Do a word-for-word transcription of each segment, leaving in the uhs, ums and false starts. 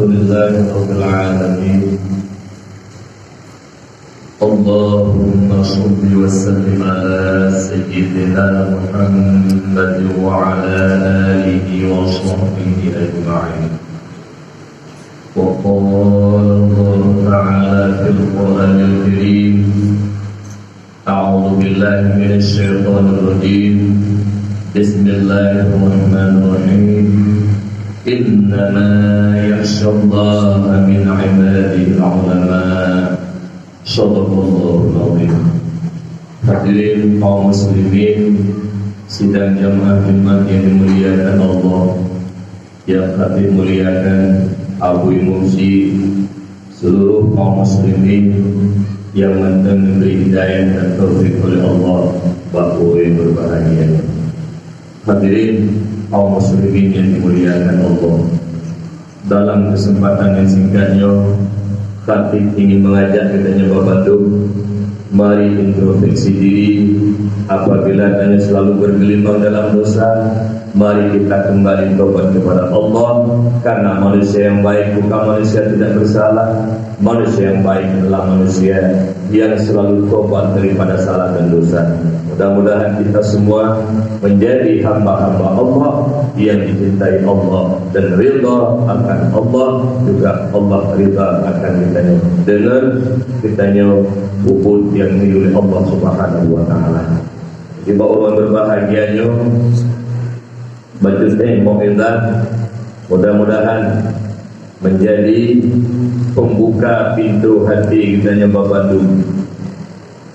Alhamdulillahirabbil alamin. Allahumma shalli wa sallim ala sayyidina Muhammad wa ala alihi wa sahbihi ajma'in. Wa qala Allahu ta'ala fil Qur'anil Karim, a'udzu billahi minasy syaithanir rajim. Bismillahirrahmanirrahim. Innama yakhsyallaha min ibadihil ulama. Shadaqallahul azim. Hadirin kaum muslimin, sidang jamaah Jumat yang dimuliakan Allah, yang kami muliakan Abu Imum Syik, seluruh kaum muslimin yang mantong diberi hidayah dan taufik oleh Allah bak ureuëng berbahagia. Hadirin kaum muslimin yang dimuliakan Allah, dalam kesempatan yang singkat nyoe, Khatib ingin mengajak geutanyoe bandum, mari introspeksi diri. Apabila tanyoe selalu bergelimang dalam dosa, mari kita kembali tobat kepada Allah, karena manusia yang baik bukan manusia tidak bersalah. Manusia yang baik adalah manusia yang selalu tobat daripada salah dan dosa. Mudah-mudahan kita semua menjadi hamba-hamba Allah yang dicintai Allah dan ridha akan Allah, juga Allah ridha akan kita dengan kita peubuet nyang diridai Allah Subhanahu wa Taala. Jadi, bak ureuëng berbahagia nyoe, bacut eh mau'izah, mudah-mudahan menjadi pembuka pintu hati geutanyoe bandum.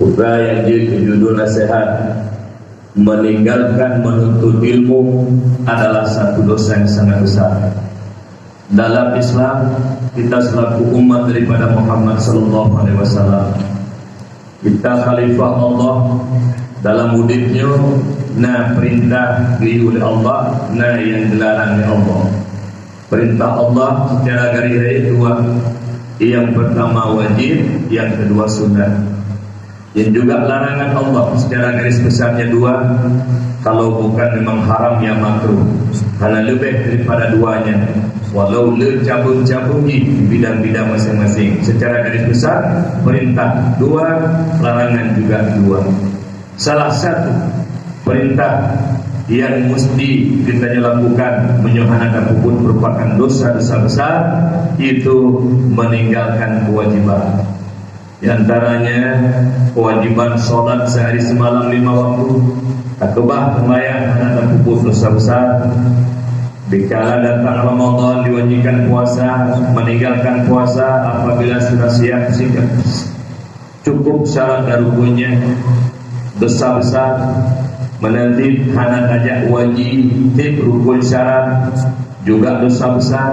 Peue nyang jeuet keu judul nasihat, meninggalkan menuntut ilmu adalah satu dosa yang sangat besar. Dalam Islam, kita selaku umat daripada Muhammad sallallahu alaihi wasallam, kita khalifah Allah dalam udeb nyoe, na perintah geuyue lé Allah, na nyang geularang lé Allah. Perintah Allah secara garis rayeuk dua. Yang pertama wajib, yang kedua sunat. Dan juga larangan Allah secara garis besarnya dua, kalau bukan memang haram ya makruh. Hana leubeh daripada dua nyan. Walau le cabang-cabang jih di bidang-bidang masing-masing. Secara garis besar, perintah dua, larangan juga dua. Salah satu perintah yang mesti kita lakukan meunyoe hana tapeubuet merupakan dosa-dosa besar, yaitu meninggalkan kewajiban. Di antaranya kewajiban sholat sehari semalam lima waktu, takeubah sembahyang hana tapeubuet dosa besar. Dikala datang Ramadan, diwajibkan puasa, meninggalkan puasa apabila sudah siap sikap cukup syarat dan rukunnya, dosa besar. Meunanti hana tajak wajib rukun syarat, juga dosa besar.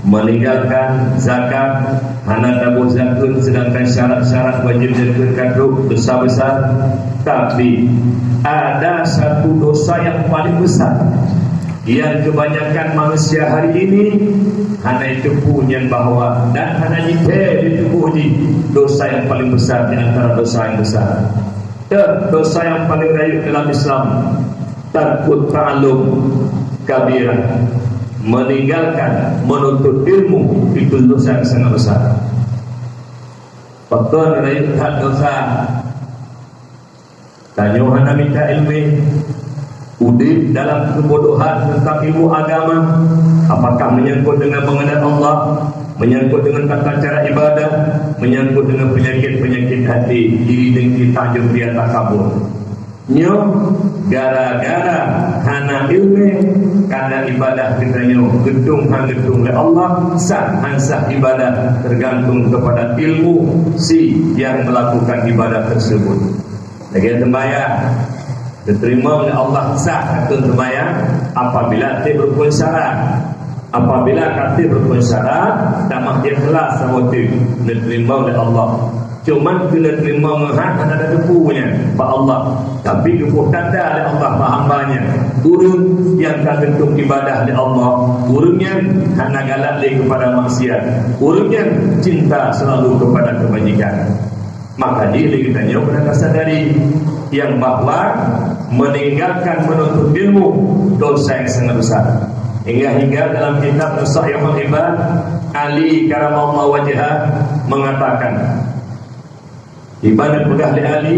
Meninggalkan zakat, hana taboh zakat, sedangkan syarat-syarat wajib zakat ka trok, dosa besar. Tapi ada satu dosa yang paling besar yang kebanyakan manusia hari ini hana jiteupeue nyan bahwa dan hana jiteupeue di tuboh jih dosa yang paling besar di antara dosa yang besar. Dan dosa yang paling rayeuk dalam Islam, tarkut ta'allum kabirah, meninggalkan menuntut ilmu itu dosa yang sangat besar. Pakon rayeuk that dosa? Tanyoe hana mita iéleumé, udeb dalam keubodohan teuntang ilmu agama, apakah menyangkut dengan mengenal Allah, menyangkut dengan tata cara ibadah, menyangkut dengan penyakit-penyakit hati, iri dengki, takjub ria, takabur. Nyoe gara-gara hana iéleumé, karena ibadah geutanyoe geutong han geutong lé Allah, sah han sah ibadah tergantung kepada ilmu si yang melakukan ibadah tersebut. Lagée seumayang, diterima oleh Allah sah atau seumayang apabila tiep rukun syarat. Apabila ka tiep rukun syarat, tamah ikhlas saboh teuk, diterima oleh Allah. Cuman keu diterima meuhat hana ada teupeu nyan bak Allah. Tapi geuboh tanda oleh Allah bak hamba nyan. Ureuëng nyang ka geutong ibadah lé Allah, ureuëng nyan hana galak lé kepada maksiat. Ureuëng nyan cinta selalu kepada kebajikan. Maka jih lé geutanyoe keuneuk tasadari nyang bahwa meninggalkan menuntut ilmu dosa yang sangat besar. Hingga-hingga dalam kitab Nusaihul Ibad, Ali karamallahu wajhah mengatakan, di mana peugah lé Ali,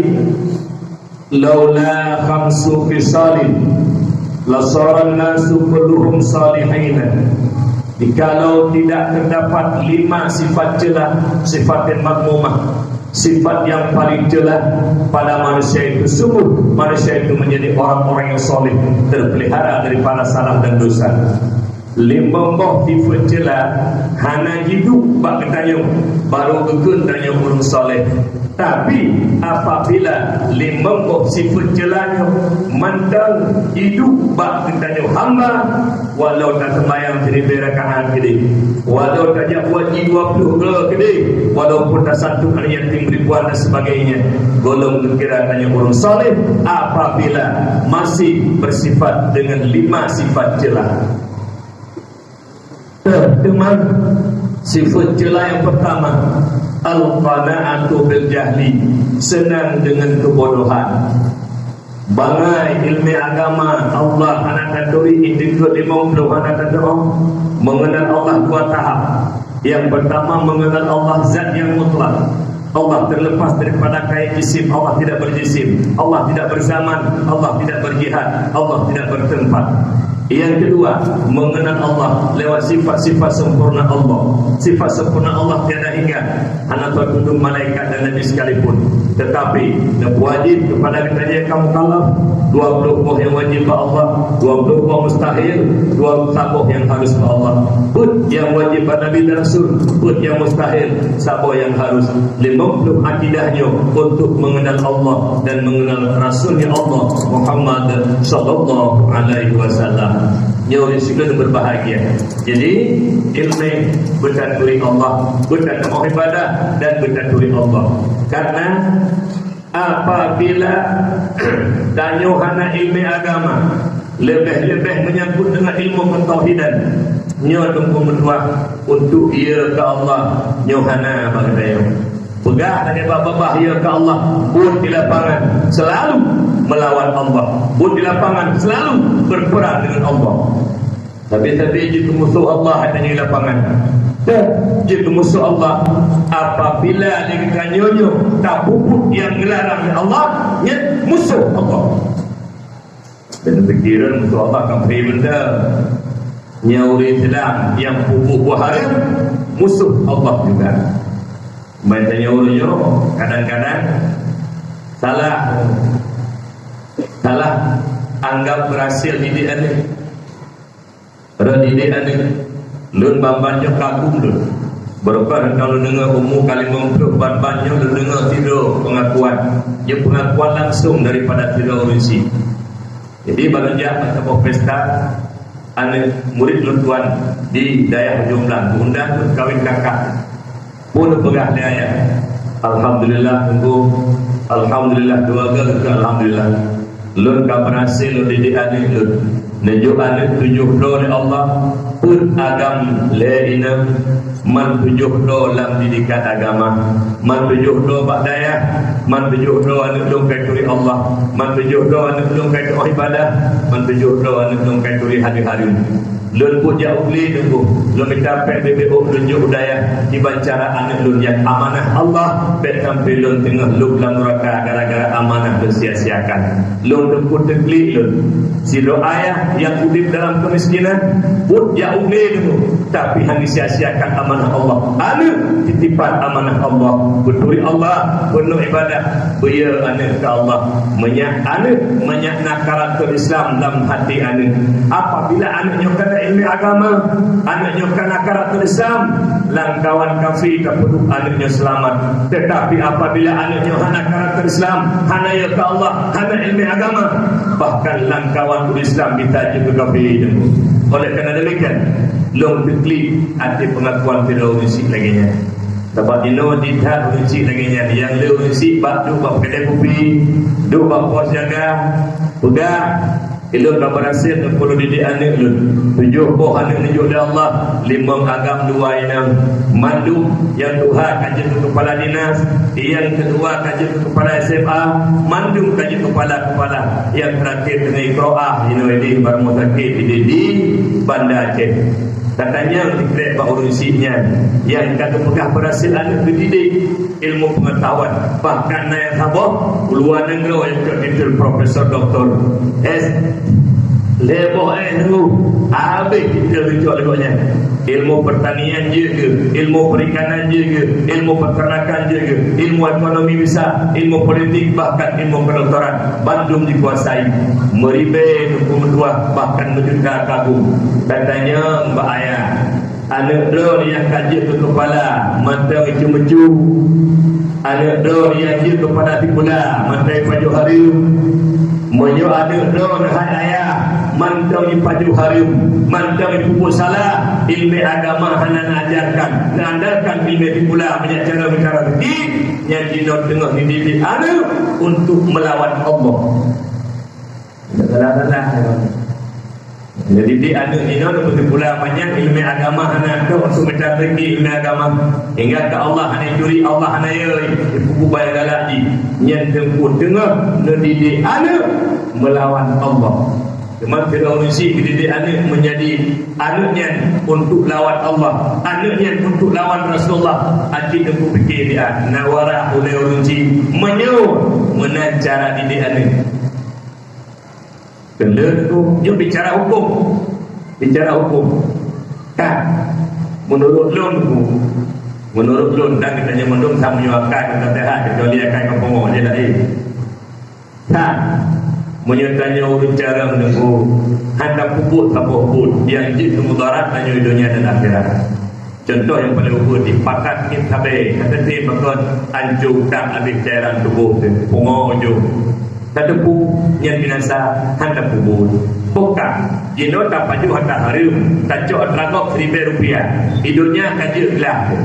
"Laula khamsu khisalin, lasaran nasu kulluhum salihin." Jikalau tidak terdapat lima sifat celah, sifat yang madmumah, sifat yang paling celah pada manusia itu, sungguh manusia itu menjadi orang-orang yang soleh, terpelihara daripada salah dan dosa. Limong boh sifat celah hana jiduek bak geutanyoe, baru geukheun tanyoe ureuëng soleh. Tapi, apabila limong boh sifat celah nyoe mantong jiduek bak geutanyoe hamba, walau taseumayang siribée rakaat keudeh, walau tajak haji dua ploh droe keudeh, walaupun tasantuek aneuk yatim ribuan dan sebagainya, gohlom geukira tanyoe ureuëng soleh apabila masih bersifat dengan lima sifat celah. Teuma, sifat celah yang pertama, al-qana'atu bil jahli, senang dengan kebodohan. Bangai ilmu agama, Allah hana taturi, itikeuet limong ploh hana taturi. Mengenal Allah dua tahap. Yang pertama, mengenal Allah zat yang mutlak. Allah terlepas daripada kait jisim, Allah tidak berjisim, Allah tidak berzaman, Allah tidak berjihad, Allah tidak bertempat. Yang kedua, mengenal Allah lewat sifat-sifat sempurna Allah. Sifat sempurna Allah tiada hingga, hana teutuduh malaikat dan nabi sekalipun. Tetapi, wajib kepada kita yang kamu kalaf, dua puluh boh yang wajib bak Allah, dua puluh boh mustahil, dua puluh boh yang harus bak Allah. Buet yang wajib bak nabi dan rasul, buet yang mustahil, saboh yang harus. Limong ploh akidah nyoe untuk mengenal Allah dan mengenal Rasulnya Allah, Muhammad sallallahu alaihi wasallam. Nyoe risiko dan berbahagia. Jadi, ilmu beutaturi Allah, beutaturi ibadah dan beutaturi Allah. Karena apabila tanyoe hana ilmu agama, leubeh-leubeh menyangkut dengan ilmu ketauhidan, nyoe teungku meutuah untuk ie keu Allah nyoe hana bak geutanyoe. Peugah lagée babah-babah ie keu Allah, buet di lapangan selalu melawan Allah, buet di lapangan selalu berperang dengan Allah. Tapi-tapi jeuet musoh Allah hana di lapangan. Dan jeuet musoh Allah apabila di geutanyoe nyoe tapubuet nyang geularang lé Allah, nyan musoh Allah. Dan pikiran musoh Allah kan beda. Nyoe ureuëng Islam nyang pubuet buah haram, musoh Allah juga. Banyak ureuëng nyoe kadang-kadang salah, salah anggap berhasil didik aneuk. Rot idéh aneuk, lôn ban-ban nyoe kagum lôn. Barokah lôn deungoe umu ka limong ploh ban-ban nyoe lôn deungoe sidroe pengakuan. Nyoe pengakuan langsong daripada sidroe ureuëng syiek. Jadi, ban lôn jak masa boh pesta aneuk murit lôn tuan di dayah Ujong Blang, geuundang keu kawin kakak. Peue neupeugah lé ayah? Alhamdulillah, teungku. Alhamdulillah, dua kali keu alhamdulillah. Lôn ka berhasil lôn didik aneuk lôn. Neujok aneuk tujoh droe lé Allah, peuet agam lé inong, man tujoh droe lam didikan agama, man tujoh droe bak dayah, man tujoh droe aneuk lôn kai turi Allah, man tujoh droe aneuk lôn kai tu'oh ibadah, man tujoh droe aneuk lôn kai turi hadeuh hareuem. Lôn buet jak u glé teungku, lôn mita péng beubeuk lôn jok u dayah, kiban cara aneuk lôn nyang amanah Allah, bék sampoe lôn teungoh lôb lam nuraka gara-gara amanah lôn sia-siakan. Lôn teungku teuklik lôn. Sidroe ayah nyang udeb dalam keumiskinan, buet jak u glé teungku, tapi hana sia-siakan amanah Allah. Aneuk titipan amanah Allah, beuturi Allah, peunoh ibadah, beuye aneuk keu Allah. Meunyak aneuk, meunyak na karakter Islam lam hati aneuk. Apabila aneuk nyoe kana ilmu agama, aneuk nyoe kana karakter Islam, lam kawan kafé tapeuduek aneuk nyoe seulamat. Tetapi apabila aneuk nyoe hana karakter Islam, hana ye keu Allah, hana ilmu agama, bahkan lam kawan ureuëng Islam bisa jeuet keu kafé. Oleh karena demikian, lôn teuklik até pengakuan sidroe ureuëng syiek lagée nyan. Sabab inoe jithat ureuëng syiek lagée nyan, nyang le ureuëng syiek bak duek bak peukeudai kupi, duek bak pos jaga, peugah, Ilôn ka beurhasil neupeudidek aneuk lôn. Tujoh boh aneuk neujok lé Allah, limong agam dua inong. Mandum nyang tuha ka jeuet keu keupala dinas, nyang keudua ka jeuet keu keupala S M A, mandum ka jeuet keupala-keupala. Nyang teurakhir teungoh ikroah inoe di rumoh sakét di, di Banda Aceh. Katanyong dikrek bak ureuëng syiek nyan nyang ka geupeugah beurhasil aneuk geudidik ilmu pengetahuan, bahkan na nyang saboh u luwa nanggroe nyang cok titel profesor doktor S, lhée boh S tu habéh titel geucok lé gobnyan. Ilmu pertanian jeuet geuh, ilmu perikanan jeuet geuh, ilmu peternakan jeuet geuh, ilmu ekonomi bisa, ilmu politik, bahkan ilmu kedokteran, bandum jikuasai. Meuribée teungku meutuah, bahkan meujuta kagum. Katanyong bak ayah, aneuk droe nyang ka jeuet keu keupala mantong icu-meucu. Aneuk droe nyang jeuet keu keupala sikula mantong ipajoh hareuem. Meunyoe aneuk droe hai ayah mantong ipajoh hareuem, mantong ipeubuet salah, ileumèe agama hana neuajarkan, neuandalkan ileumèe sikula meunyoe cara meucara rezeki, nyan jinoe teungoh neudidik aneuk untuk meulawan Allah. Salah-salah. Jadi di aneuk jinoe neupeusikula manyang ileumèe agama hana, untuk meucari ileumèe agama. Hingga keu Allah hana turi, Allah hana yö, ipuku bayang galak jih. Nyan teungku teungoh neudidik aneuk meulawan Allah. Teuma sidroe ureuëng syiek geudidik aneuk meunjadi aneuk nyan untuk lawan Allah, aneuk nyan untuk lawan Rasulullah. Aci teungku pike dia, na wara ulèe ureuëng syiek meunyoe meunan cara didik aneuk. Keuneuk tu, nyoe bicara huköm. Bicara huköm. Kan? Meunurot lôn tu, meunurot lôn dan geutanyoe mandum sama nyoe akai, bukan sehat, kecuali akai kampung je laén. Kan? Meunyoe tanyoe ureuëng carông tu, hana peubuet saboh buet nyang jeuet keu mudarat tanyoe donya dan akhirat. Contoh nyang paleng ubeut, dipakat ngieng sabé, ka teuntèe pakon ancô utak abéh cairan tuboh teuh, pungo ujong. Tateupeue nyan binasa, hana peubuet. Bukon, jinoe tapajoh harta hareuem, tacok atra gob siribèe rupiah, di donya ka jeuet glah.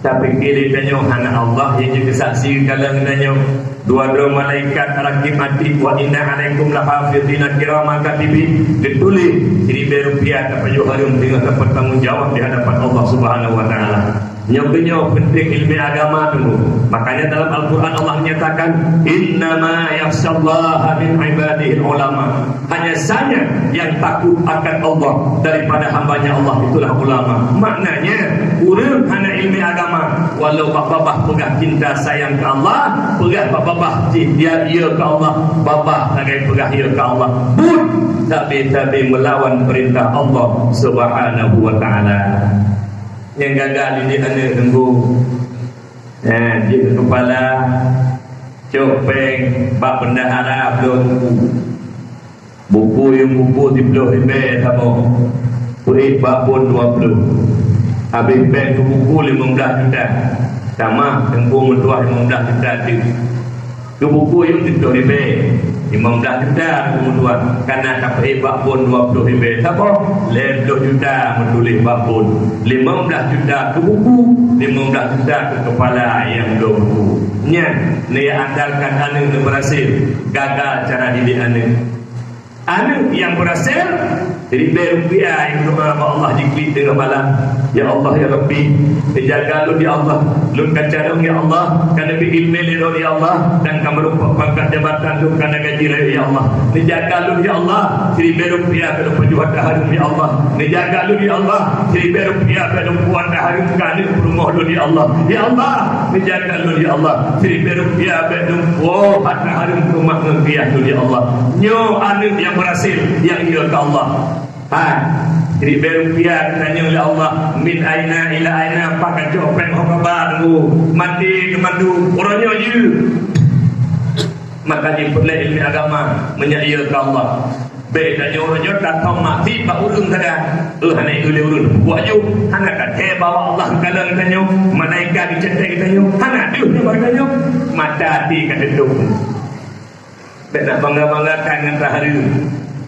Tapike lé tanyoe hana Allah nyang jeuet keu saksi kalon tanyoe. Dua droe malaikat Rakib Atid, "Wa inna alaikum lahafizina kiraman katibin." Geutuléh siribèe rupiah tapajoh hareuem teungoh tapeutanggong jawab di hadapan Allah Subhanahu wa Taala. Nyoe keuh nyoe peunteng ileumèe agama tu. Makanya dalam Al-Quran Allah menyatakan, "Innama yakhsyallaha min ibadihil ulama." Hanya saja yang takut akan Allah daripada hambanya Allah itulah ulama. Maknanya, ureuëng hana ileumèe agama, walau bak babah peugah cinta sayang keu Allah, peugah bak babah cinta yö keu Allah, babah sagai peugah yö keu Allah, buet sabe-sabe meulawan peurintah Allah Subhanahu wa Taala. Nyang gaga didik aneuk teungku. Eh, jeuet keu keupala, cok péng bak bendahara bloe buku. Buku nyang buku siploh ribèe saboh, peuék bak bon dua ploh. Habéh péng keu buku limong blaih juta. Tamah teungku meutuah limong blaih juta teuk. Keu buku nyang siploh ribèe, limong blaih juta keu meutuah. Kana tapeuék bak bon dua ploh ribèe saboh, lhèe ploh juta meutuléh bak bon. Limong blaih juta keu buku, limong blaih juta keu keupala nyang bloe buku. Nyan, neuandalkan aneuk neubeurhasil, gagal cara didik aneuk. Aneuk nyang beurhasil, ribèe rupiah nyang doa bak Allah jiklik teungoh malam. Ya Allah, ya Rabbi, neujaga lôn, ya Allah. Lôn ka carông, ya Allah. Ka neubri ileumèe lé Lôn, ya Allah. Dan ka meurumpok pangkat jabatan lôn, ka na gaji rayeuk, ya Allah. Neujaga lôn, ya Allah. Siribèe rupiah ka lôn pajoh hareuem, ya Allah. Neujaga lôn, ya Allah. Siribèe rupiah ka lôn pajoh hareuem keu aneuk peurumoh lôn, ya Allah. Ya Allah, neujaga lôn, ya Allah. Siribèe rupiah bèk lôn pajoh hareuem keu mak ngon keu yah lôn, ya Allah. Nyoe aneuk nyang beurhasil, nyang yö keu Allah. Ha, siribèe rupiah geutanyong lé Allah, "Min aina ila aina?" Pat kacok péng ho kaba teungku. Maté keu mandum, uroe nyoe jeuet. Maka jipeureulèe ileumèe agama, meunyoe yö keu Allah. Bèk tanyoe uroe nyoe tatong maksiet bak ureueng sagai. Eh, hana yö lé ureueng peubuet jih. Hana tathèe bahwa Allah geukalon geutanyoe, malaikat geucetek geutanyoe. Hana deuh nyoe bak geutanyoe. Mata até ka teutôp. Bèk nak bangga-banggakan ngon hareuem.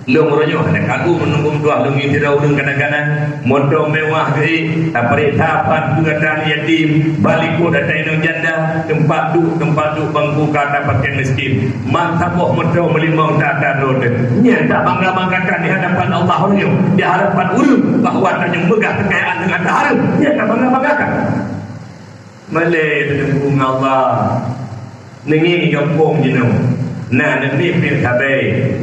Lôn uroe nyoe hana kagum meununggu meutuah lôn ngieng sidroe ureueng kadang-kadang moto mewah geuh, tapareksa pat keu atra yatim, bak likot atra inong janda, teumpat duek, teumpat duek bangku ka tapakèe miskin. Man saboh moto meulimong atra droe teuh. Nyan tabangga-banggakan di hadapan Allah uroe nyoe, di hadapan ureueng bahwa tanyoe meugah keukayaan nyang hareuem. Nyan tabangga-banggakan. Malèe teuteumpu ngon Allah. Neungieng gampông jinoe. Na aneuk miet peuet sabe,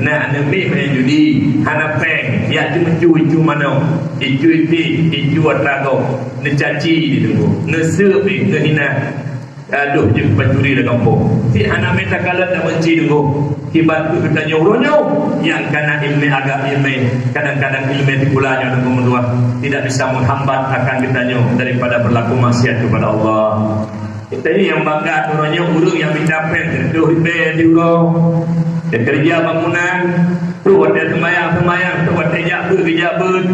na aneuk miet meu'en judi, hana péng, jak ceumeucue icu manok, icu iték, icu atra gob, neucaci di teungku, neuseuek pih, neuhina. Adoh jeuet pancuri lam gampông. Cit hana mita kalon dan banci teungku. Kiban keuh geutanyoe uroe nyoe nyang kana ileumèe agam, ileumèe, kadang-kadang ileumèe sikula nyoe teungku meutuah tidak bisa menghambat akan geutanyoe daripada berlaku maksiat kepada Allah. Geutanyoe nyang bangga uroe nyoe ureueng nyang mita péng sireutoh ribèe di uroe, nyang keureuja bangunan, trok watèe seumayang-seumayang, trok watèe jak beuet geujak beuet,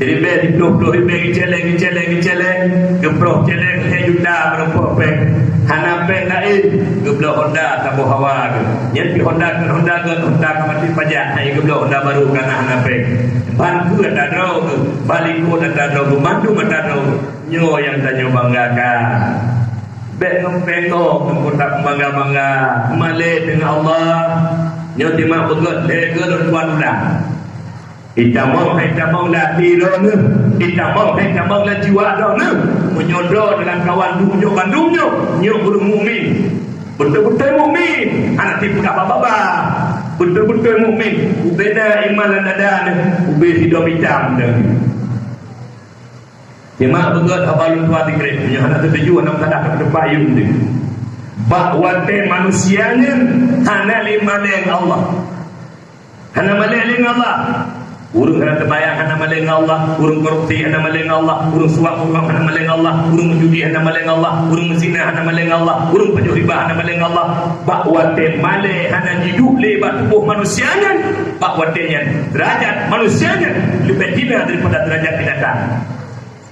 siribèe siploh-ploh ribèe geucèlèng, geucèlèng, geucèlèng, geuproh cèlèng lhèe juta meurumpok péng. Hana péng laén, geubloe Honda saboh hawa geuh. Nyan pih Honda keu Honda geuh, Honda ka maté pajak, hai geubloe Honda barô kareuna hana péng. Ban keuh atra droe geuh, ban likot atra droe geuh, mandum atra droe geuh. Nyoe nyang tanyoe banggakan. Bèk ngon péng gob teungku tapeubangga-bangga. Malèe teungoh Allah. Nyoe simak beugöt lhèe geuh lôn tuan ulang. Itamong hai tamong lam até droeneuh, itamong hai tamong lam jiwa droeneuh. Meunyoe droe lam kawan duek nyoe bandum nyoe, nyoe ureueng mukmin. Beutôi-beutôi mukmin, hana tipeugah babah-babah. Beutôi-beutôi mukmin, ubé na iman lam dada neuh, ubé sidom itam neuh. Simak beugöt haba lôn tuan sikrek, meunyoe hana teutuju, hana meusalah, ka teupat ayeuem deh. Bak watèe manusia nyan hana lé malèe ngon Allah. Hana malèe lé ngon Allah. Ureueng hana teumayang hana malèe ngon Allah, ureueng korupsi hana malèe ngon Allah, ureueng suap uroe hana malèe ngon Allah, ureueng meujudi hana malèe ngon Allah, ureueng meuzina hana malèe ngon Allah, ureueng pajoh riba hana malèe ngon Allah. Bak watèe malèe hana jiduek lé bak tuboh manusia nyan, bak watèe nyan deurajat manusia nyan leubeh hina daripada deurajat binatang.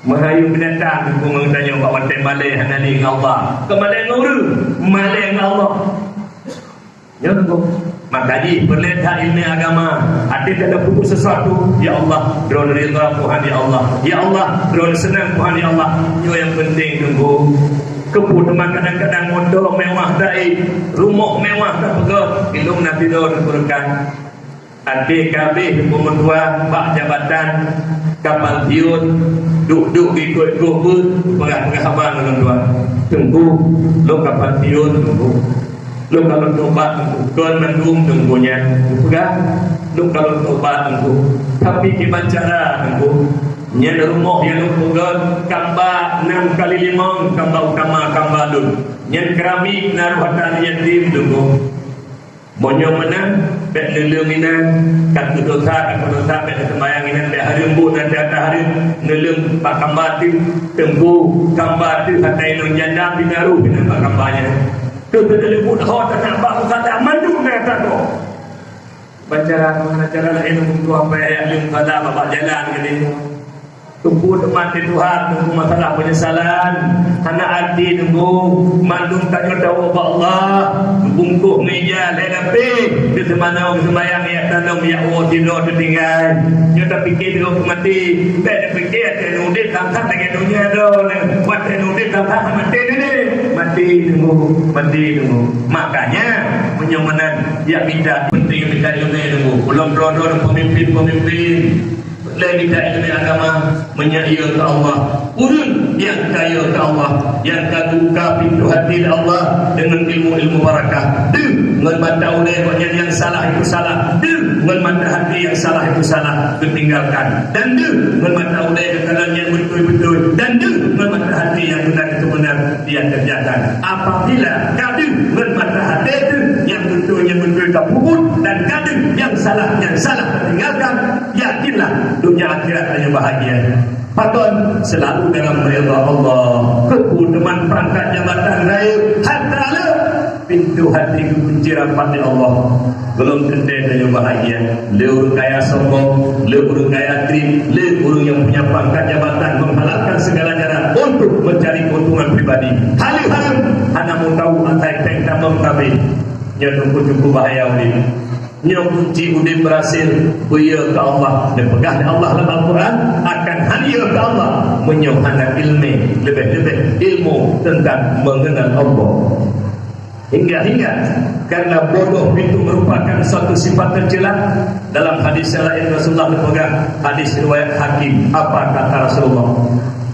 Meuhayeu binatang teungku ngon tanyoe bak watèe malèe hana lé ngon Allah. Kon malèe ngon ureueng, malèe ngon Allah. Nyoe teungku. Maka jih peureulèe that ileumèe agama. Até tapeupeubuet sisuatu, "Ya Allah, droeneuh ridha Tuhan, ya Allah. Ya Allah, droeneuh seunang Tuhan, ya Allah." Nyoe nyang peunteng teungku. Keupeue teuma kadang-kadang moto mewah taék, rumoh mewah tapeugöt, ilôn na tido teupeureukan. Até ka abéh teungku meutuah bak jabatan, ka pansiun, duek-duek ikot-ikot beuet, peugah-peugah haba ngon lôn tuan. Teungku, lôn ka pansiun teungku. Lôn ka lôn tobat teungku. Kon mandum teungku nyan kupeugah, lôn ka lôn tobat teungku. Tapi kiban cara teungku. Nyan rumoh nyang lôn peugöt kamba nam kali limong, kamba utama kamba lôn. Nyan keramik na roh atra yatim teungku. Meunyoe meunan, bèk neuleueng inan, ka keu dosa, ka keu dosa, bèk neuseumayang inan, bèk hareuem buet, nanti atra hareuem, neuleueng bak kamba teuh, teungku, kamba teuh atra inong janda, pinaroh inan bak kamba nyan. Keu teuneuleueng buet ho teunak bak musala mandum na atra gob. Ban cara, ban cara laén ureueng tuha payah jak lé musala bak jalan keudéh. Teungku, teumat di Tuhan, teungku, masalah penyesalan hana arti teungku. Mandum tanyoe tawoe bak Allah, geubungkôh meuija lhèe lapéh, geuseumayang, geuseumayang, jak tanom, jak woe sidroe teutinggai. Nyoe tapike teungku maté, bèk tapike até udép that-that lagèe donya droe nyoe. Watèe udép that-that maté nyoe, maté teungku, maté teungku. Makanya meunyoe meunan, jak mita, peunteng mita ileumèe teungku. Ulôn droe-droe peumimpin-peumimpin. Lé mita ileumèe agama, meunyoe yö keu Allah. Ureueng nyang ka yö keu Allah, nyang ka geubuka pintoe hati lé Allah deungon ilmu-ilmu barakah. Deuh ngon mata ulèe gobnyan nyang salah itu salah, deuh ngon mata hati nyang salah itu salah, geutinggalkan. Dan deuh ngon mata ulèe geukalon nyang beutôi-beutôi, dan deuh ngon mata hati nyang beuna itu beuna, dia kerjakan. Apabila ka deuh ngon mata hati teuh nyang beutôi, nyang beutôi tapeubuet, dan ka deuh nyang salah, nyang salah tatinggalkan, yakinlah, donya akhirat tanyoe bahagia. Pakon? Selalu dalam ridha Allah. Keupeue teuma pangkat jabatan rayeuk, hareuta le, pintoe hati geukunci rapat lé Allah. Gohlom teuntèe tanyoe bahagia. Le ureueng kaya sombong, le ureueng kaya trip, le ureueng nyang punya pangkat jabatan menghalalkan segala cara untuk mencari keuntungan pribadi. Hana hareuem, hana meukawen asai péng tabong tabeh. Nyoe teungku cukup bahaya udép. Nyoe kunci udép berhasil. Peue keu Allah, neupeugah lé Allah lam Al-Quran, akan han yö keu Allah meunyoe hana ileumé, leubeh-leubeh ilmu teuntang meungeunal Allah. Hingga-hingga, karena bodoh itu merupakan suatu sifat tercela. Dalam hadis yang lain Rasulullah neupeugah, hadis riwayat Hakim, apa kata Rasulullah?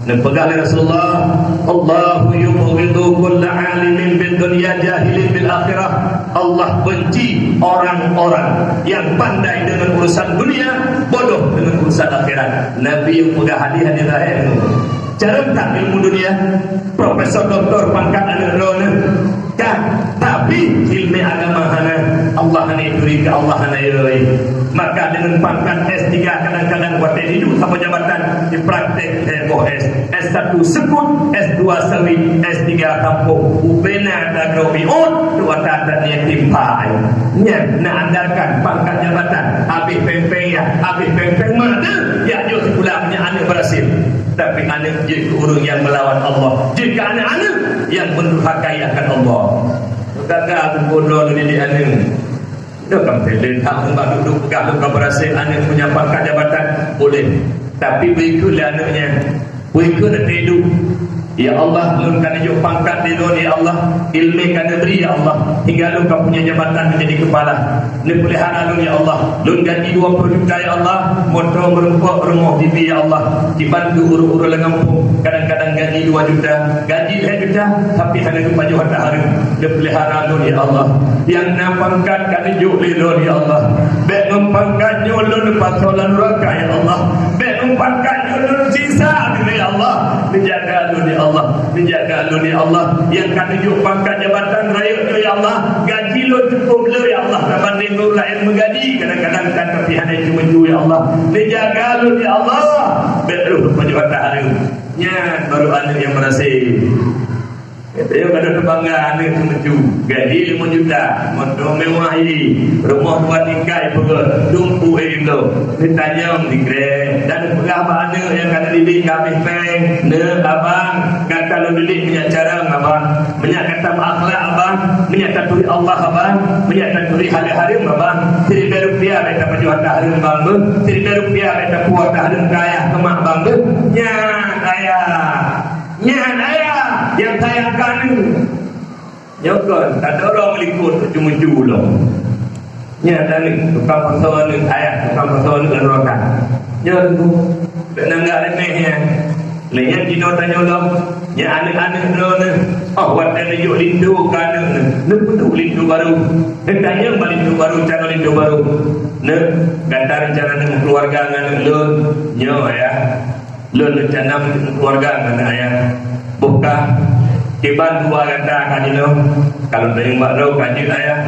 Neupeugah lé Rasulullah, "Allahu yubghidu kulla alimin bid dunya jahilin bil akhirah." Allah benci orang-orang yang pandai dengan urusan dunia, bodoh dengan urusan akhirat. Nabi yang peugah hadis-hadis zahir tu. Cara tak ilmu dunia, profesor, doktor, pangkat aneuk droeneuh. Kan? Tapi ilmu agama hana, Allah hana turi, ke Allah hana yö. Maka dengan pangkat S tiga kadang-kadang watèe hidup sama jabatan, dipraktek heboh S. S satu sekut, S dua sawit, S tiga kampung. Ubena dagroe miut, dua tata niat timpai. Nyan na andalkan pangkat jabatan, habéh péng-péng ya, habéh péng-péng mah deuh, ya jok sikula punya aneuk berhasil. Tapi aneuk jeuet keu ureueng nyang melawan Allah, jeuet keu aneuk-aneuk nyang mendurhakai akan Allah. Gagal gubunur didik aneuk. Dah kan pelet hak umat duduk peugah lôn ka berhasil aneuk punya pangkat jabatan, boleh. Tapi beri ikut lé aneuk nyan. Beri ikut lé hidup. Ya Allah, lôn ka neujok pangkat di lôn, ya Allah. Ilmu ka neubri, ya Allah. Hingga lôn ka punya jabatan menjadi kepala. Neupeulihara lôn, ya Allah. Lôn gaji dua puluh juta, ya Allah. Moto meureumpok, rumoh T V, ya Allah. Dibantu ureueng-ureueng lam gampông. Kadang-kadang gaji dua juta, gaji lhèe juta, tapi hana geupajoh hareuem. Neupeulihara lôn, ya Allah. Nyang na pangkat ka neujok lé lôn, ya Allah. Bèk ngon pangkat nyoe lôn neupasoe lam nuraka, ya Allah. Bèk ngon pangkat nyoe lôn siksa, ya Allah. Neujaga lôn, ya Allah. Neujaga lôn, ya Allah. Nyang ka neujok pangkat jabatan rayeuk nyoe, ya Allah. Gaji lôn cukup le, ya Allah. Tabandéng lôn laén meugaji, kadang-kadang kan tapi hana cuma ju, ya Allah. Neujaga lôn, ya Allah. Bèk roh pajoh hareuem. Nyan baru aneuk nyang berhasil. Gata nyoe ka deuh teubangga aneuk teumeujue, gaji limong juta, moto mewah jih, rumoh dua tingkat peugöt, tumpuk ék bloe, neutanyong sikrek, dan neupeugah bak aneuk nyang ka neudidik ka habéh péng, "Neuk abang, gata lôn didik meunyak carông abang, meunyak gata meuakhlak abang, meunyak taturi Allah abang, meunyak taturi haleue hareuem abang, siribèe rupiah bèk tapajoh ata hareuem bang beuh, siribèe rupiah bèk tapeue ata hareuem keu ayah keu mak bang beuh." Nyan ayah. Nyan ayah nyang sayang keu aneuk. Nyoe kon tadorong likot teucumucu lom. Nyan aneuk tukang pasoe aneuk ayah, tukang pasoe aneuk lam nuraka. Nyoe teungku, bèk nanggak remeh nyan. Lé nyan jinoe tanyoe lom, nyan aneuk-aneuk droeneuh. Oh, watèe neujok linto keu aneuk neuh, neupeuduek linto barô. Neutanyong bak linto barô, cara linto barô. Neuk, gata rencana neuk meukeuluwarga ngon aneuk lôn? Nyoe, ayah. Lôn rencana meukeuluwarga ngon ayah. Boh kah, kiban dua gata ka jinoe? Ka lôn tanyong bak droe, ka jeuet ayah.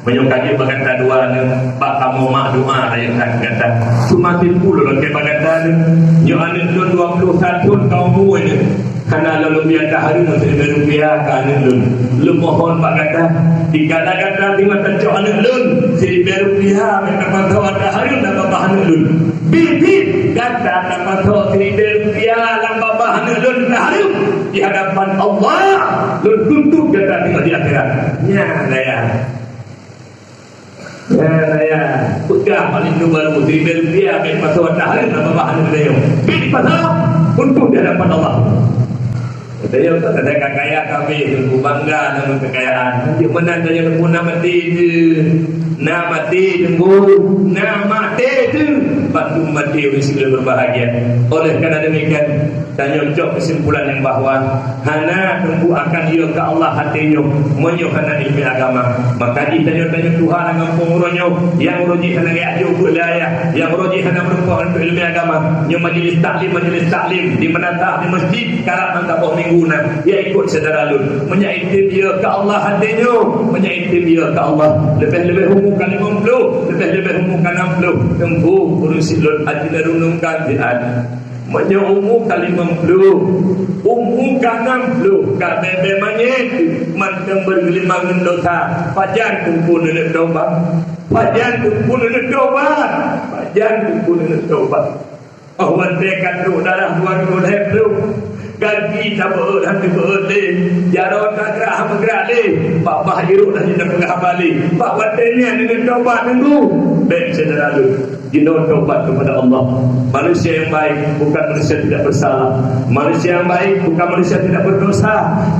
Meunyoe ka jeuet bak gata dua neuh, bak kamoe mak doa rayeuk that keu gata. Seumaken pula lôn keu bak gata neuh. Nyoe aneuk lôn dua ploh sat thon ka umu neuh. Hana lôn leubeh ata hareuem siribèe rupiah keu aneuk lôn. Lôn mohon bak gata, dikala gata teuma tacok aneuk lôn, siribèe rupiah bèk tapasoe ata hareuem lam babah aneuk lôn. Biet-biet gata tapasoe siribèe rupiah lam babah aneuk lôn ata hareuem, di hadapan Allah lôn tuntut gata teungoh di akhirat. Nyan ayah. Nyan ayah. Peugah bak linto barô, siribèe rupiah bèk pasoe ata hareuem lam babah aneuk geutanyoe. Bèk dipasoe, tuntut di hadapan Allah. Geutanyoe ka kaya ka habéh, teungku, bangga deungon keukayaan. Di meunan tanyoe, teungku, na maté teuh. Na maté, teungku. Na maté teuh. Bandum maté ureueng sigoe berbahagia. Oleh karena demikian, tanyoe cok kesimpulan nyang bahwa hana, teungku, akan yö keu Allah até nyoe meunyoe hana ileumèe agama. Maka jih tanyoe, tanyoe tuha lam gampông uroe nyoe, nyang uroe jih hana geujak jok beuet lé ayah, nyang uroe jih hana meureumpok untuk ileumèe agama. Nyoe majelis taklim, majelis taklim di meunasah di masjid. Karab mantong boh minggu na, ya ikot syedara lôn. Meunyak item yö keu Allah até nyoe, meunyak item yö keu Allah. Leubeh-leubeh umu ka limong ploh, leubeh-leubeh umu ka nam ploh. Teungku, ureueng sit lôn até neurunungkan siat. Meunyoe umu ka limong ploh, umu ka nam ploh, ka bèe-bèe manyét, mantong beugeulimang ngon dosa. Pajan teungku neuneuk tobat? Pajan teungku neuneuk tobat? Pajan teungku neuneuk tobat? Oh, watèe ka trok darah dua ribu lhèe ploh, gaki tabeuet han tabeuet lé, jaroe tagrak han meugrak lé, bak bah irot han jipeugah haba lé. Bak watèe nyan neuneuk tobat, teungku, bèk syedara lôn. Jinoe taubat kepada Allah. Manusia yang baik bukan manusia tidak bersalah. Manusia yang baik bukan manusia tidak berdosa.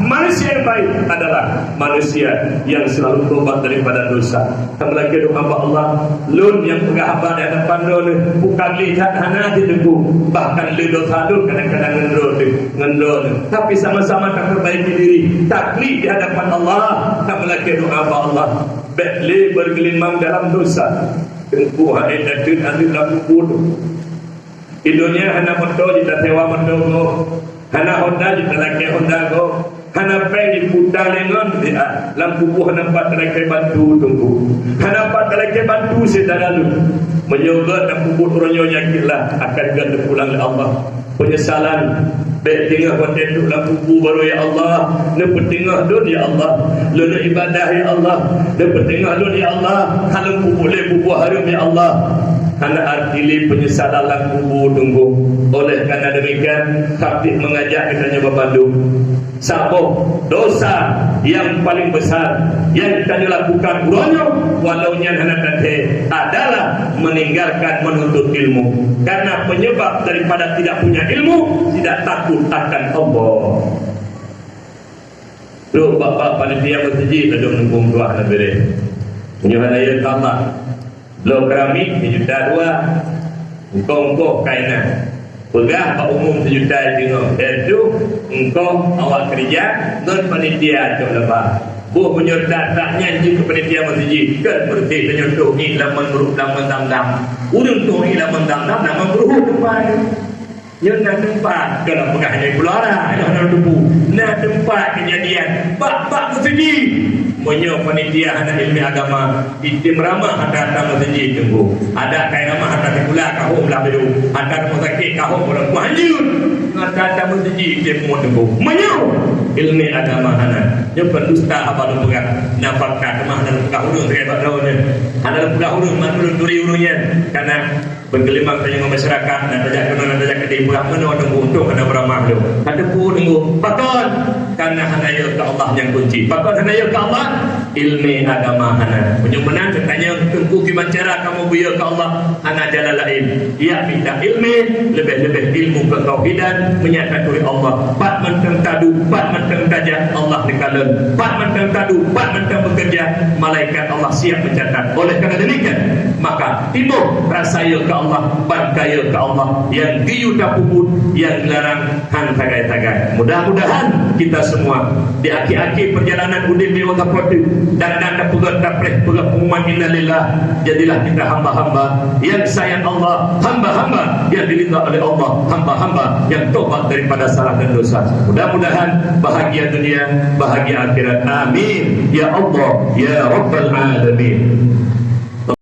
Manusia yang baik adalah manusia yang selalu taubat daripada dosa. Kamoe lakée doa bak Allah, lôn nyang peugah haba di hadapan droeneuh, bukan lé that hana jiteupeue, bahkan lé dosa lôn kadang-kadang ngon droeneuh, ngon droeneuh. Tapi sama-sama taperbaiki diri, taklik di hadapan Allah, kamoe lakée doa bak Allah. Bék lé bergelimang dalam dosa. Teungku, hai dateuet aneuëk lam kubu. Di donya hana moto, jitasewa moto gob. Hana honda, jitalakée honda gob. Hana péng, jiputa lé ngon, lam kubu hana pat talakée bantu, Teungku. Hana pat talakée bantu syedara lôn. Meunyoe gét tapeubuet uroe nyoe, yakinlah akan gét teupulang lé Allah. Penyesalan, bék teungoh watée duek lam kubu baru, "Ya Allah, neupeuteungoh lôn, ya Allah. Lôn ibadah, ya Allah. Neupeuteungoh lôn, ya Allah. Hana lôn peubuet lé buet hareuem, ya Allah." Hana arti lé penyesalan lam kubu, Teungku. Oleh karena demikian, khabib mengajak geutanyoe banmandum. Saboh dosa yang paling besar yang kita lakukan uroe nyoe, walau nyan hana teuntée, adalah meninggalkan menuntut ilmu. Karena penyebab daripada tidak punya ilmu, tidak takut akan Allah. Duek bak-bak panitia meuseujid ladôm nunggu tuah na beureh. Nyoe hana yeu ka Allah. Bloe keramik sijuta dua, engkoh-engkoh kaina. Peugah bak umum sijuta deungoe, yaitu engkoh awak keurija ngon panitia cok laba. Boh meunyoe that-that nyan jeuet keu panitia meuseujid, kon beureuti tanyoe tueng ié lam meuruek lam meudam-dam. Ureuëng tueng ié lam meudam-dam na meuruek teumpat. Nyoe na teumpat, keuneuk peugah nyoe peulara, nyoe hana teupeu. Na teumpat keujadian bak-bak meuseujid. Meunyoe panitia hana ileumèe agama, item ramah ata-ata meuseujid, Teungku. Adak kai ramah ata sikula, kahôm blah biru. Ata rumah sakit, kahôm ureuëng tuha hanjeuet. Ata-ata meuseujid item muet, Teungku. Meunyoe ileumèe agama hana, nyoe kon dusta haba lôn peugah. Nafakah teuma hana lôn peugah ureuëng sagai bak droeneuh. Hana lôn peugah ureuëng, mak lôn turi ureuëng nyan. Karena Beugeulimang tanyoe ngon masyarakat, na tajak keunoe, na tajak keudeh, peugah meunoe, Teungku, untông hana beuramah lom. Ka teupeu, Teungku. Pakon? Karena hana yö keu Allah nyang kunci. Pakon hana yö keu Allah? Ileumèe agama hana. Meunyoe meunan, tanyong, Teungku, kiban cara kamoe beuyö keu Allah? Hana jalan laén. Yak mita ileumèe, leubeh-leubeh ilmu keutauhidan, meunyo taturi Allah. Pat mantong taduek, pat mantong tajak, Allah neukalon. Pat mantong taduek, pat mantong beukeureuja, malaikat Allah siap meucatat. Oleh karena demikian, maka timbul rasa yö keu Allah, ban ka yö keu Allah, nyang geuyue tapeubuet, nyang geularang han sagai-sagai. Mudah-mudahan kita semua di akhir-akhir perjalanan udeb di masa po teu, dan, dan tapeugöt tapreh peugah pengumuman innalillah, jadilah kita hamba-hamba yang disayang Allah, hamba-hamba yang diridha oleh Allah, hamba-hamba yang tobat daripada salah dan dosa. Mudah-mudahan bahagia dunia, bahagia akhirat. Amin. Ya Allah, ya Rabbal Alamin.